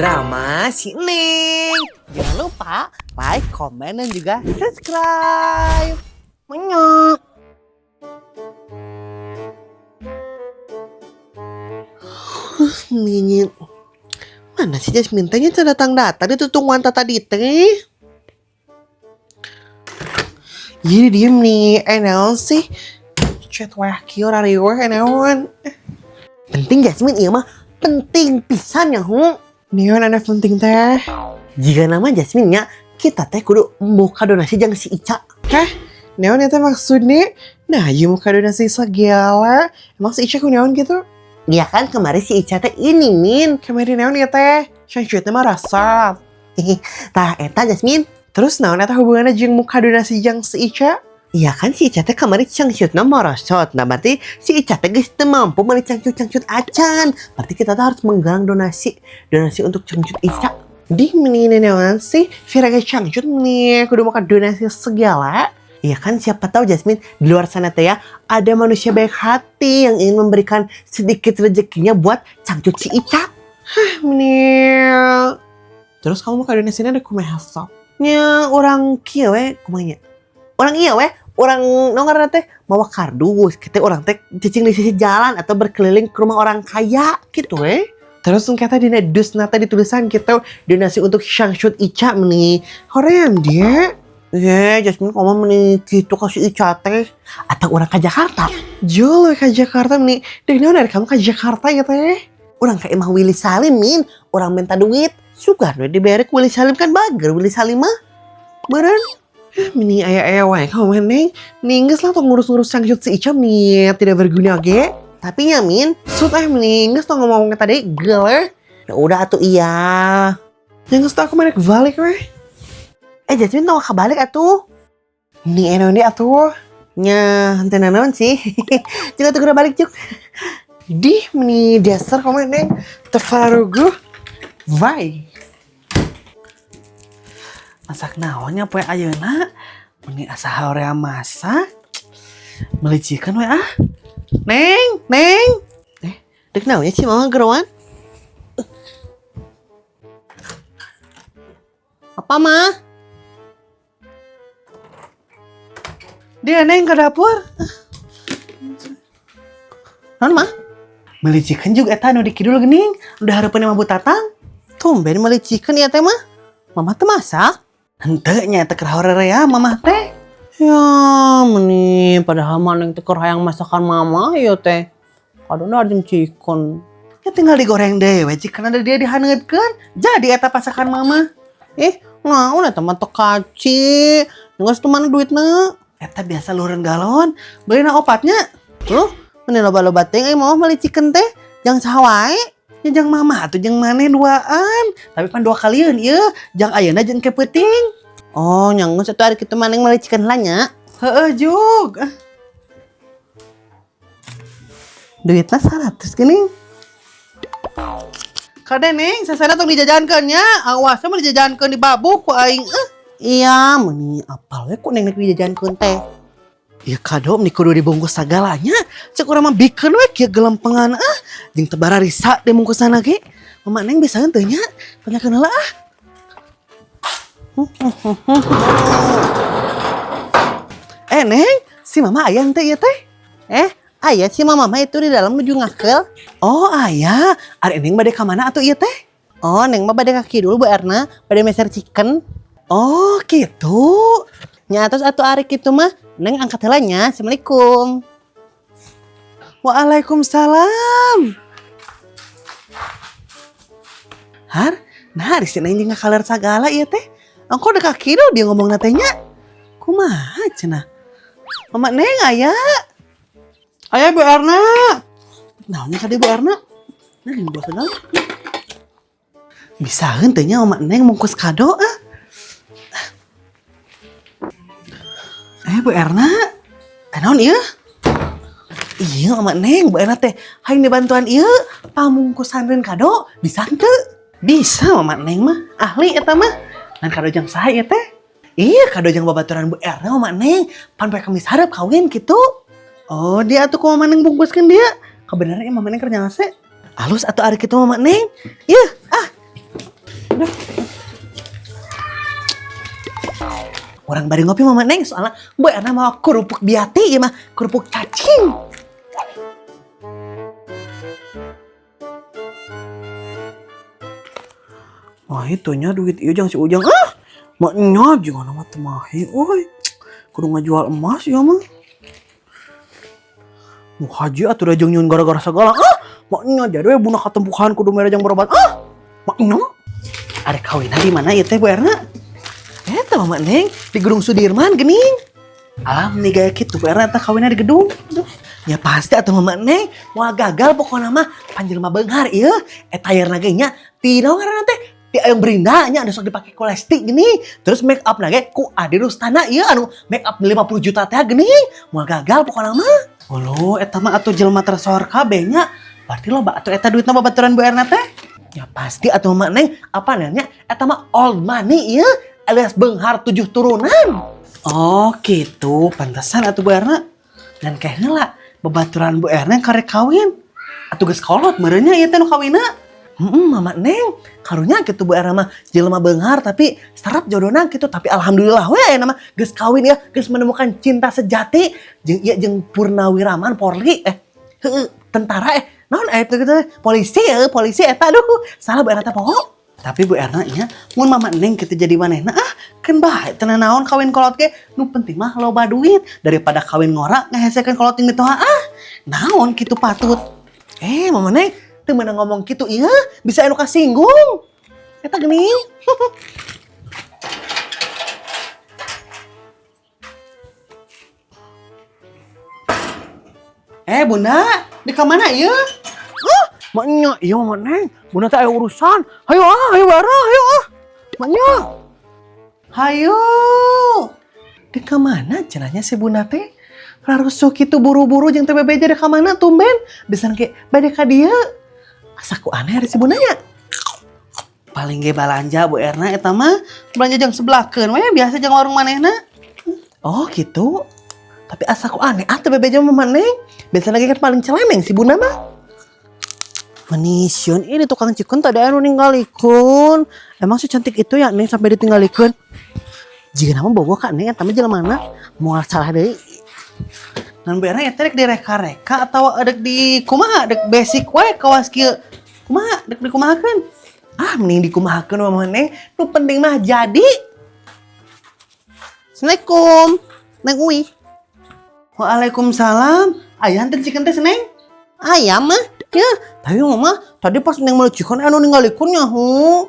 Drama si Neng. Jangan lupa like, komen, dan juga subscribe. Menyok. Ningin. Mana sih Jasmine teh nya datang-datang di tutungguan tata di teh. Jadi diem nih, naon sih? Chat wah kieu rariweuh naon. Penting Jasmine ieu mah penting pisan ya hu. Naon anu penting teh? Jika nama Jasmine nya kita teh kudu muka donasi jang si Ica. Hah? Naon eta maksudnya? Nah, ieu muka donasi segala. Emang si Ica kunaon gitu? Iya kan kemarin si Ica teh ini Min. Kemarin naon ya teh? Cangcutnya mah rasa. Tah eta Jasmine. Terus naon eta hubungannya jeung muka donasi jang si Ica? Iya kan si Ica teh kemarin cangcutna morosot. Nah berarti si Ica teh geus teu mampu meuli cangcut-cangcut acan. Berarti kita tuh harus menggalang donasi. Donasi untuk cangcut Ica. Dih meni naon sih? Vira ge cangcut meni kudu muka donasi segala. Iya kan siapa tahu Jasmine di luar sana teh ya ada manusia baik hati yang ingin memberikan sedikit rezekinya buat cangcut si Ica. Hah, meni. Terus kamu mau donasinya ada kumaha sok? Nya orang kieu we kumaha nya? Orang iya we, orang nongor teh mawa kardus, kita orang teh cicing di sisi jalan atau berkeliling ke rumah orang kaya gitu we. Terus kata dina dus nata ditulisan gitu donasi untuk Shangshut Ica meni. Hoream dia. Ya, Jasmine kamu meni gitu kasih Ica teh atau orang ke Jakarta. Jol ke Jakarta meni. Deh naon dari kamu ke Jakarta ya teh? Orang ke imah Willy Salim min, orang minta duit. Sugan we dibere ku Willy Salim kan bager Willy Salim mah. Beureun. Meni aya-aya wae kamu mah Neng. Meni geus lah tong ngurus-ngurus cangcut si Ica meni tidak berguna ge. Tapi nya Min, sut meni geus tong ngomong tadi geler. Ya udah atuh iya. Yang geus aku mana balik weh. Jasmine tong kabalik atuh. Nih eno nih atuh. Nya henteu naon sih. Cuk atuh geura balik cuk. Dih meni dasar kamu Neng. Tefaruguh. Bye. Masak naonnya poe ayeuna? Meni asa hoream masak. Meuli chicken we ah. Neng, Neng. Dek naon nya si mama geroan? Apa mah? Dia Neng ke dapur. Naon mah? Meuli chicken juga eta nu di kidul geuning. Udah hareupeun mah Bu Tatang. Tumben meuli chicken ieu teh mah. Mama teh masak. Henteu nya teh keur horerea mamah teh. Ya, meni padahal mah neng teh keur hayang masakan mama ieu teh. Kadona jeung chicken. Ya tinggal digoreng deh, we chicken ada dia dihaneutkeun. Jadi eta pasakan mama. Naon eta mah teu kaci. Geus teu mana duitna? Eta biasa luhureun galon, beulina opatnya. Loh, meni loba-loba teh euy mama meuli chicken teh. Jang saha wae? Ya jang mama atuh jeung maneh duaan. Tapi pan dua kalieun ieu, jang ayeuna jeung ke peuting. Oh, nya geus atuh ari kitu mah neng meuli chicken lah nya. Heeh, jug. Duitna 100 geuning. Kade Neng, sasana tong dijajankeun nya. Awas mah dijajankeun di babuk ku aing. Iya, meni apal we ku neng nek dijajankeun teh. Ya kado meni kudu dibungkus sagalanya. Cek urang mah bikeun we kieu gelempengan ah. Jeung teu bararisa dibungkusanna ge. Mama Neng bisa henteu nya? Tanyakeun heula ah. Neng, si mama aya henteu ieu teh? Aya si mama mah itu di dalam nuju ngakeul. Oh, aya. Ari Neng bade ka mana atuh ieu teh? Oh, Neng mah bade ka kidul Bu Erna, bade meser chicken. Oh, gitu. Nya atos atuh ari kitu mah, Neng angkat heula nya. Assalamualaikum. Waalaikumsalam. Har, nah ari si Neng jeung ngakaler sagala ieu teh. Engko udah ka kidul dia ngomongna teh nya. Kumaha cenah? Mama Neng aya. Aya Bu Erna. Naonnya ka dieu Bu Erna? Nah, ini buat segala. Bisa henteu nya Mama Neng bungkus kado ah. Bu Erna, naon ieu? Iya Mama Neng, Bu Erna teh hayang dibantuan ieu pamungkusan kado bisa henteu? Bisa Mama Neng mah, ahli eta mah. Ngan kado jang saha ieu teh? Iya, kado jang babaturan Bu Erna Mama Neng, pan poe Kamis hareup kawin kitu. Oh, dia atuh ku Mama Neng bungkuskeun dia. Kebenaran ieu Mama Neng keur nyase. Alus atuh ari kitu Mama Neng. Ieu, ah. Udah. Urang bari ngopi Mama Neng soalnya Bu Erna mau kerupuk biati ya mah kerupuk cacing. Wah itunya duit ieu jang si Ujang. Ah, maknya juga nama temahi euy. Kudu ngajual emas ya mah. Mau haji atuh da jeung nyieun gara-gara segala. Ah, maknya jadi we bunak katempuhan kudu mere jang berobat. Ah, maknya. Ada kawinan di mana ieu teh Bu Erna? Eta Mama Neng di Gedung Sudirman geuning. Alam nih gaya kitu Bu Erna eta kawinna di gedung. Aduh. Ya pasti atuh Mama Neng moal gagal pokona mah panjelma beunghar ieu eta ayeuna ge nya ti naon ngaranna teh ti Ayung Berinda nya anu sok dipake ku Lesti gini. Terus make up na ge ku Adi Rustana ieu anu make up 50 juta teh geuning. Moal gagal pokona mah. Olo, eta mah atuh jelema tersohor kabeh nya. Berarti loba atuh eta duitna babaturan Bu Erna teh. Ya pasti atuh Mama Neng apa nanya eta mah old money ieu alias beunghar 7 turunan. Oh gitu, pantesan atuh Bu Erna. Dan kayaknya lah babaturan Bu Erna yang karek kawin. Atuh geus kolot meureunnya ieu teh nu kawinna. Mama Neng, karunya gitu Bu Erna mah jelema beunghar tapi syarat jodohna gitu, tapi alhamdulillah we aya mah geus kawin ya, geus menemukan cinta sejati jeung ieu jeung Purnawiraman Polri heueuh tentara naon eta gitu polisi polisi eta aduh salah Bu Erna teh poho. Tapi Bu Erna nya mun Mama Neng kitu jadi manehna ah keun bae teu naon kawin kolot ge nu penting mah loba duit daripada kawin ngora ngehesekeun kolot jeung mitoha ah naon kitu patut. Mama Neng teu meunang ngomong kitu ieu bisa anu kasinggung. Eta geuning. Bunda, di ka mana ieu? Hah? Maknya, iya Mama Neng. Bunda teh aya urusan. Hayo ah, hayo bara, hayo ah. Maknya. Hayo. Di ka mana cenahnya si Bunda teh? Rarusuh kitu buru-buru jeung teh bebeja di ka mana tumben? Bisa ke bade ka dieu. Asa ku aneh ari si Bunda nya. Paling ge balanja Bu Erna eta mah belanja jang sebelakeun we biasa jang warung manehna. Oh gitu. Tapi asa ku aneh ah teh bebeja mah Neng. Biasa lagi kan paling celemeng si Bunda mah. Manisieun ini tukang cikun tadi anu ninggalikeun. Emang si cantik itu ya Neng sampai ditinggalikeun. Jika nama bogo ka Neng eta mah jelema mana moal salah deui. Nan Bu Erna ya teh rek direka-reka atau dek di kumaha dek basic we kawas kieu. Kumaha dek dikumahakeun? Ah mending dikumahakeun mah Neng. Nu penting mah jadi. Assalamualaikum. Neng Uwi. Waalaikumsalam. Ayah teh chicken teh Neng? Ayam mah. Ya, tapi mama tadi pas Neng meuli chicken anu ninggalikeun nya hu.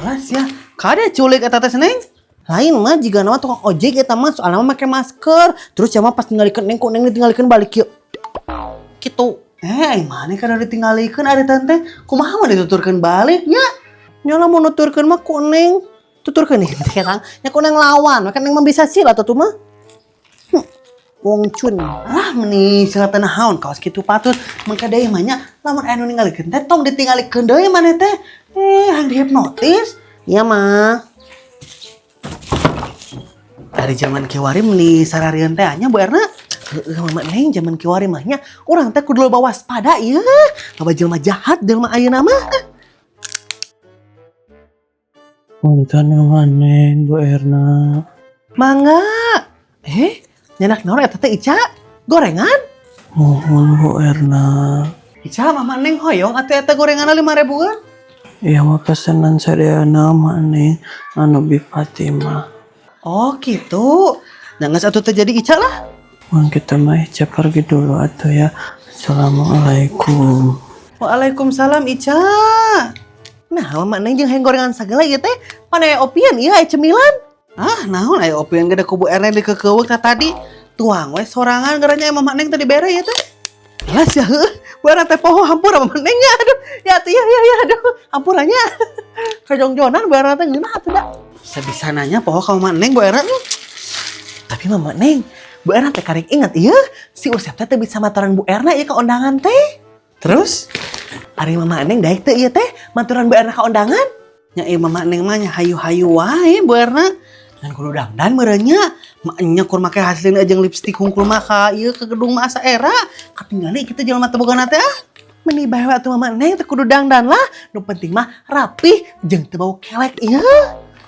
Alas ya, kade culik eta teh Neng? Lain mah jiga nama tukang ojek eta mah soalna mah make masker. Terus ya mah pas ninggalikeun Neng ku Neng ditinggalikeun balik yuk. Kitu. Mana kada ditinggalikeun ari tante? Kumaha mah dituturkeun balik nya? Nya lah mau nuturkeun mah ku Neng. Tuturkeun nih sekarang. Nya ku Neng lawan, maka Neng mah bisa sih lah tuh mah. Wong Chun. Ah meni sila teh naon kaos kitu patut. Mangka deui mah nya lamun anu ninggalikeun teh tong ditinggalikeun deui maneh teh. Hayang dihipnotis. Iya mah. Dari zaman kiwari meni sararieun teh nya Bu Erna. Heeh Mama Neng zaman kiwari mah nya urang teh kudu loba waspada ieu. Loba jelema jahat jelema ayeuna mah. Punten Mama Neng, Bu Erna. Mangga. Nyenak naon eta teh Ica? Gorengan? Mohon Bu Erna. Ica Mama Neng hoyong atuh eta gorenganna 5.000-an. Iya mah pesanan sadayana Mama Neng anu Bi Fatimah. Oh gitu. Nah geus atuh teh jadi Ica lah. Mang kita mah Ica pergi dulu atuh ya. Assalamualaikum. Waalaikumsalam Ica. Nah Mama Neng jeung hayang gorengan sagala ieu teh pan aya opian ieu aya cemilan. Ah naon aya opian gede ku Bu Erna di kekeuweuk ta tadi. Tuang we sorangan garanya Mama Neng tadi bere ya teh. Alas ya heueuh. Bu Erna teh poho hampura Mama Neng nya aduh. Ya atuh ya ya ya aduh hampuranya. Kajongjonan Bu Erna teh ngeunah atuh da. Sebisa nanya poho ka Mama Neng Bu Erna. Tapi Mama Neng, Bu Erna teh karek inget ieu si Usep teh teu bisa maturan Bu Erna ieu ka undangan teh. Terus? Ari Mama Neng daek teu ieu teh maturan Bu Erna ka undangan? Nya ieu Mama Neng mah nya hayu-hayu wae Bu Erna. Ngan kudu dangdan meureun nya. Maknya kur make hasilna jeung lipstik hungkul mah ka ieu ke gedung mah asa era. Katingali kitu jelema teh bogana teh ah. Meni bae we atuh, Mama Neng, teu kudu dangdan lah. Nu penting mah rapih jeung teu bau kelek ieu.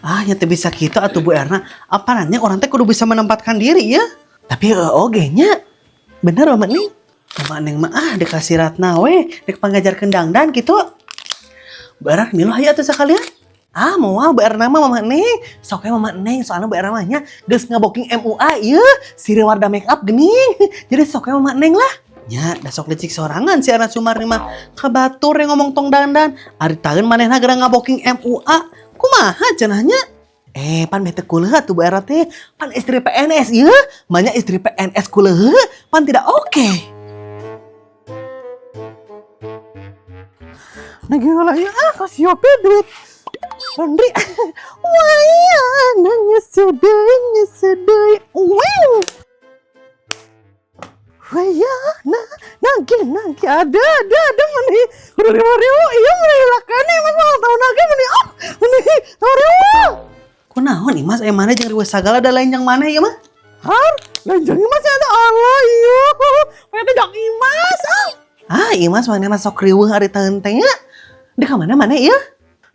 Ah, nya teu bisa kitu atuh, Bu Erna. Apa nanya orang teh kudu bisa menempatkan diri ya. Tapi oge nya. Bener, Mama Neng. Mama Neng mah ah dek ka si Ratna we, dek pangajarkeun dangdan kitu. Bu Erna milu hayu atuh sakalian. Ah, moal Bu Erna mah, Mama Neng. Sok we Mama Neng, soalnya Bu Erna mah nya geus ngaboking MUA ieu, si Warda make up geuning. Jadi sok we Mama Neng lah. Nya, da sok licik sorangan si anak Sumarni mah. Ka batur yang ngomong tong dandan. Ari taeun manehna geura ngaboking MUA. Kumaha cenah nya? Eh, pan bete kuleuh atuh Bu Erna teh. Pan istri PNS ieu, banyak istri PNS kuleuh, pan tidak oke. Nah, gimana ya? Ah, kasih Yopi duit. Laundry. Wah, iya, nanya sedih, sedih. Wow. Wah, ya, nah, nagih, nagih, ada, mana, udah 5.000, iya, mana lakane, Mas, mau tahu nagih, mana, oh, mana, tahu ribu. Kunaon nih, Mas, eh, mana jeung riweuh sagala da lain yang mana ya mah? Har, lain jeung Imas ada Allah, iya, pengen jang Imas, ah. Ah, Imas mana mah sok riweuh ari taeun teh nya. Di ka mana mana ieu?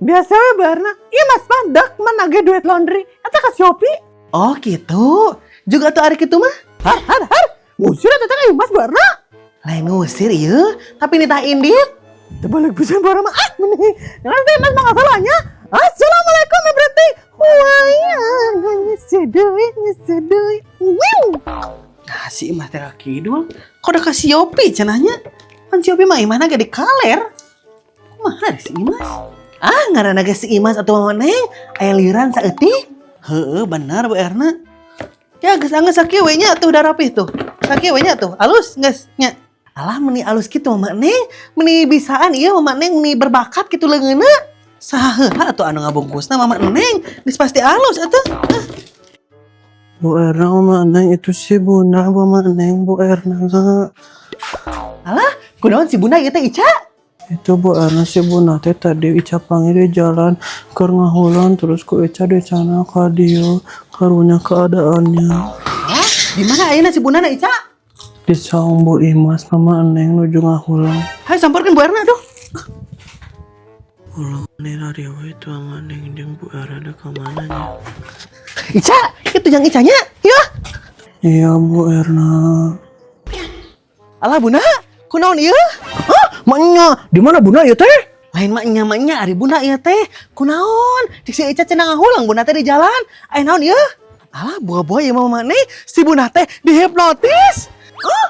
Biasa we barna. Imas pandak mana duit laundry. Eta ka Shopee. Oh, gitu. Juga tuh ari kitu mah. Har, har, har. Ngusir eta teh ka Imas barna. Lain ngusir ieu, tapi nitah indit. Teu balik pisan barna mah. Ah, meni. Nanti Imas mah salahnya. Assalamualaikum berarti. Wah, iya, sedih, sedih. Wiu. Nah, si Imas teh kidul. Kok udah ka si Yopi cenahnya? Pan si Yopi mah imahna ge di kaler. Kumaha si Imas? Ah, ngaranna ge si Imas atau Mama Neng, aya liran saeutik. Heeh, benar, Bu Erna. Ya geus anggeus sakieu we nya tuh, udah rapih tuh. Sakieu we nya tuh, alus geus nya. Alah, meni alus kitu Mama Neng, meni bisaan ieu Mama Neng, meni berbakat kitu leungeunna. Saha heula atuh anu ngabungkusna, Mama Neng, geus pasti alus atuh. Ah. Bu Erna, Mama Neng, itu si Bunda, Mama Neng, Bu Erna. Alah, kunaon si Bunda ieu teh, Ica? Itu Bu Erna, si Bunda teh tadi Ica panggil di jalan keur ngahulang, terus ku Ica di sana ka dieu karunya keadaannya. Hah? Di mana ayeuna si Bunda na, Ica? Di saung Bu Imas, Mama Neng, nuju ngahulang. Hayu samperkeun Bu Erna tuh. Ulah nih riweuh itu Mama Neng jeung Bu Erna ada ke mana nya? Ica, itu yang Icanya. Ya. Iya, Bu Erna. Alah, Bunda, kunaon ieu? Hah? Maknya di mana Bunda ya teh? Lain maknya maknya ari Bunda ieu teh. Kunaon? Cik si Ica cenah ngahulang Bunda teh di jalan. Aya naon ieu? Alah, buah-buah ieu mah, Mama nih. Si Bunda teh dihipnotis. Hah?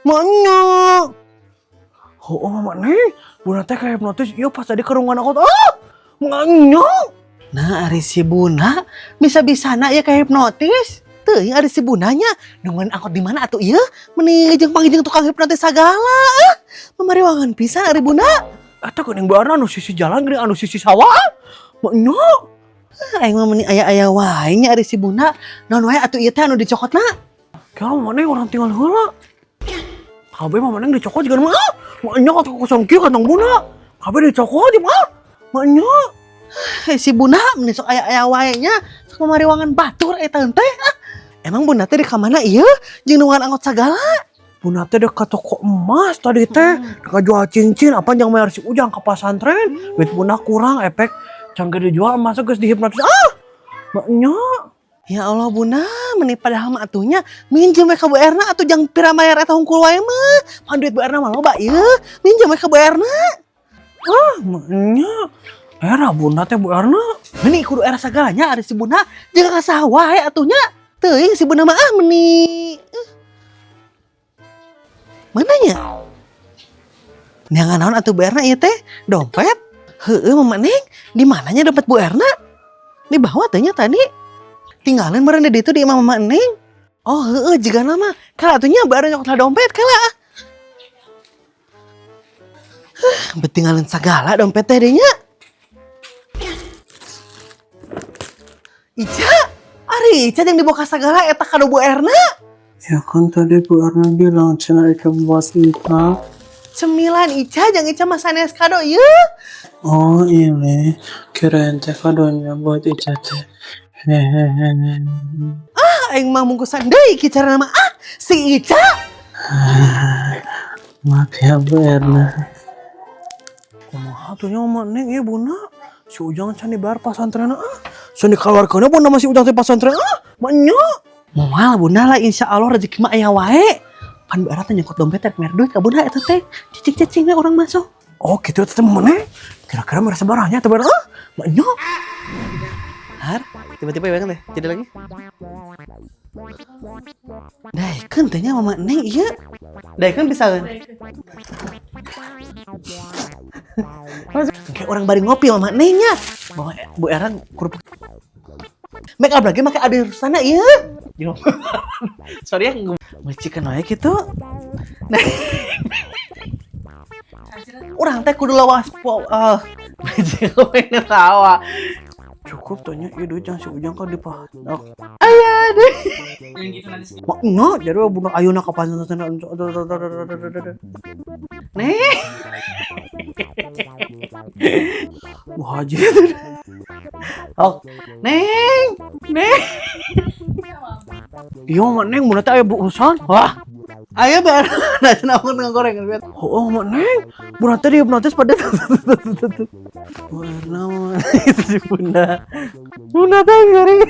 Maknya. Oh, Mama Neng, Bunda teh kayak hipnotis. Iya, pas tadi kerungan aku. Ah, maknya. Nah, ari si Bunda bisa-bisana ya kayak hipnotis. Teuing ari si Bundanya nungguin angkot di mana atuh ieu? Meni jeung panggil jeung tukang hipnotis sagala. Ah, mamariwangan pisan ari Bunda. Eta geuning Bu Erna anu sisi jalan geuning anu sisi sawah. Maknya. Ah, aing mah meni aya-aya wae nya ari si Bunda. Naon wae atuh ieu teh anu dicokotna? Kira Mama Neng orang tinggal heula. Kabeh Mama Neng dicokot juga mah. Ah, maknya kata kosong kieu kantong Bunda. Kabeh dicokot di mah. Maknya. Eh, si Bunda meni sok aya-aya wae nya, sok mamariwangan batur eta teh. Ah, emang Bunda teh di ka mana ieu jeung nungguan angkot sagala? Bunda teh dekat toko emas tadi teh. Dekat jual cincin apa yang bayar si Ujang ke pesantren. Duit Bunda kurang efek. Canggih dijual emasnya geus dihipnotis. Ah! Maknya. Ya Allah, Bunda, meni padahal mah atuhnya minjem we ka Bu Erna atuh jang pira mayar eta hungkul wae mah. Pan duit Bu Erna mah loba ieu. Minjem we ka Bu Erna. Ah, maknya. Era Bunda teh, Bu Erna. Meni kudu era sagalanya ari si Bunda jeung ka saha wae atuhnya. Teuing si Bunda mah ah meni. Eh. Mana nya? Neangan naon atuh Bu Erna ieu teh? Dompet? Heeh, Mama Neng, di mananya dompet Bu Erna? Di bawah teh nya tadi. Tinggalin meureun di ditu di imah Mama Neng. Oh, heeh, jigana mah. Kala atuh nya Bu Erna nyokot dompet kala. Huh, betinggalin sagala dompet teh nya. Ica, ari Ica yang dibawa sagala eta kado Bu Erna. Ya kan tadi Bu Erna bilang cenah Ica buat Ica. Cemilan Ica, jangan Ica mah sanes kado ieu. Oh, ini kirain teh kadonya buat Ica teh. Hehehe. Ah, aing mah mungkusan deui kieu carana mah. Ah, si Ica. Maaf ya, Bu Erna. Kumaha tuh nya, Mama Neng, ieu Bunda? Si Ujang can dibayar pasantren ah. Can dikeluarkeun Bunda masih Ujang teh pasantren ah. Nya. Moal, Bunda lah, insya Allah rezeki mah aya wae. Pan Bu Erna teh nyokot dompet teh mere duit ka Bunda eta teh. Cicing-cicing we urang masuk. Oh gitu teh, Mama Neng. Kira-kira merasa barahnya teh ah. Nya. Har, tiba-tiba ya deh, jadi lagi. Daekeun teh nya, Mama Neng, ieu. Daekeun bisa kan? Kayak orang bari ngopi Mama Neng nya. Bawa Bu Erna kerupuk. Make up lagi make ada sana ieu. Sorry ya, ngecikan wae gitu. Nah. Urang teh kudu lawas po ah. Tawa. Cukup tuh nya ieu duit yang si Ujang kan dipah. Aya deh. Mak nya jadi Bunda ayeuna ka pasantren. Nih. Bu Haji. Oh, Neng, Neng. Iya, Mama Neng, Bunda teh aya urusan. Wah, ayo bar. Nah, aku goreng. Oh, Mama Neng, Bunda teh dihipnotis pada Bu Erna, Mama. Itu si Bunda. Bunda teh goreng.